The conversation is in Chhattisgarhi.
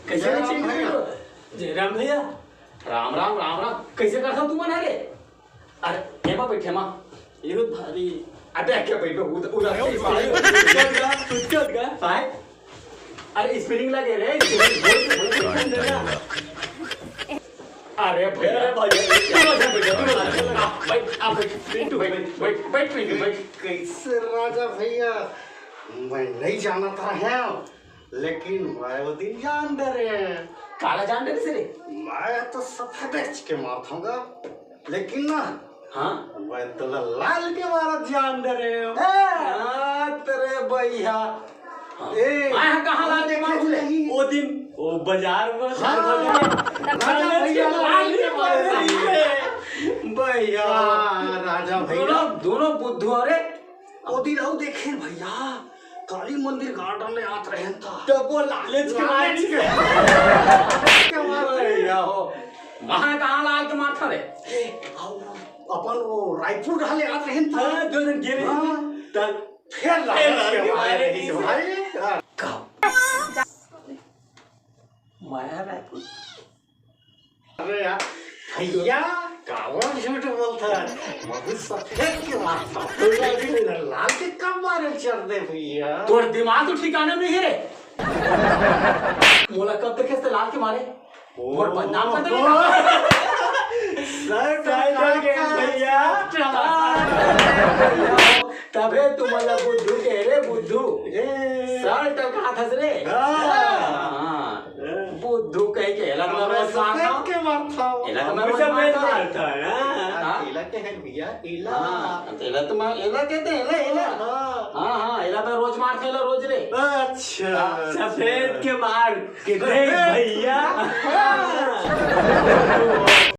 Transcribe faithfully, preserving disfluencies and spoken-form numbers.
कैसे जय राम भैया। जय राम भैया। राम राम, राम राम। कैसे करथव तुमन हरे? अरे, एमा बैठे मा। ये भारी। अबे, क्या बैठो? उधर, उधर। अरे, उधर का, उधर का। काय? अरे, spring लगे रे, spring। अरे भैया, अरे भैया, तू लोग बैठो, तू लोग बैठो। आप बैठ, आप बैठ, पिंटू बैठ, बैठ, बैठ, पिंटू बैठ। कैसे राजा भैया, मैं नहीं जानत रहेंव, लेकिन मैं वो दिन जान डरेंव। काला जान डरे से रे? मैं तो सफेद के मारथंव गा, लेकिन ना, हाँ? मैं तो लाल के मारत जान डरेंव। हाँ, तेरे भैया। हाँ। ए, मैं कहाँ लाल के मारथंव रे? नहीं। वो दिन, वो बाजार में, हाँ। राजा भैया लाल के मारे रहिथे। भैया। हाँ, राजा भैया। दोनों, दोनों बुद्धू, अरे, ओ दिन अउ देखेन भैया, काली मंदिर garden ले आत रहेन त। त वो लालेच के लालेच मारे के। के मारे। भैया हो। कहाँ, कहाँ लाल के मारथव रे? ए, अउ अपन वो रायपुर घाले आत रहेन त। हाँ, दो दिन गिरे। हाँ। त फेर लालेच के मारे रहिस भाई। हाँ। का? माया रायपुर। अरे यार, भैया, काबर झूठ बोलथस? मैं सफेद के मारथंव। लाल के कब मारे चढ़ दे भैया? तोर दिमाग तो ठिकाना में हे रे। मोला कब देखेस ते लाल के मारे? ओ। मोर बदनाम कर देबे। सर, सर, सर, भैया। तभे तुमन ला बुद्धू कहे रे, बुद्धू। ए। सर, तो कहा थस रे? हाँ। हाँ। बुद्धू कह के एला तो मैं रोज मारथंव। के मारथंव। एला तो मैं रोज मारथंव। हाँ। एला कहे भैया, एला। हाँ, तो एला तो मैं, एला कहते हैं, एला, एला। हाँ। हाँ, हाँ, एला मैं रोज मारथंव, एला रोज रे। अच्छा। हाँ। सफेद के मार के देख भैया।